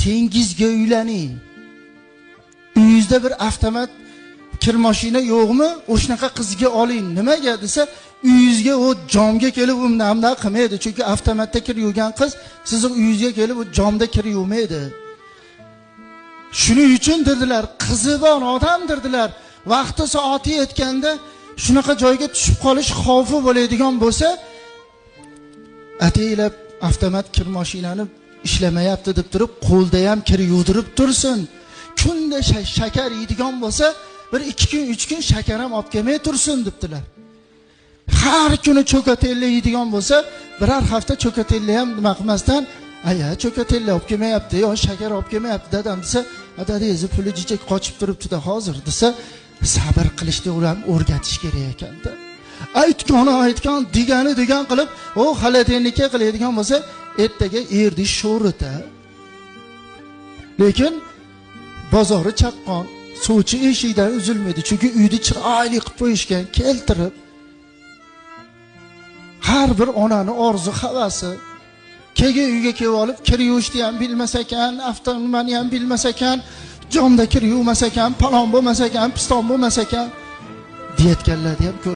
Tengizga uylaning. Uyingizda bir avtomat kir mashina yo'qmi? O'shanaqa qizga oling. Nimaga desa, uyingizga u jomga kelib undan bundan qilmaydi. Chunki avtomatda kir yuvgan qiz sizni uyingizga kelib u jomda kir yuvmaydi. Shuning uchun dedilar, qizi bor odam dedilar. Vaqti soati yetganda shunaqa joyga tushib qolish xavfi bo'ladigan bo'lsa, ataylab avtomat kir mashinani ishlamayapti deb turib, qo'lda ham kir yuvdirib tursin. Kunda shakar yeydigan bo'lsa, bir 2 kun, 3 kun shakar ham olib kelmay tursin debdilar. Har kuni cho'katella yeydigan bo'lsa, biror hafta cho'katella ham nima qilmasdan, aya cho'katella olib kelmayapti, yo shakar olib kelmayapti dadam desa, dadangizni puli jichak qochib turibdi-da hozir desa, sabr qilishni ular o'rgatish kerak ekanda. Aytgani aytgan, degani degan qilib, u xaladenlikka qiladigan bo'lsa, ertaga erdi sho'rita. Lekin bozori chaqqon, suvchi eshikdan uzilmaydi, chunki uyni chiroyli qilib qo'yishgan, keltirib. Har bir onani orzu havasi keyin uyga kelib olib kir yuvishni ham bilmas ekan, avto nimani ham bilmas ekan, jomda kir yuvmas ekan, palon bo'lmas ekan, piston bo'lmas ekan deyotganlarni ham ko'r.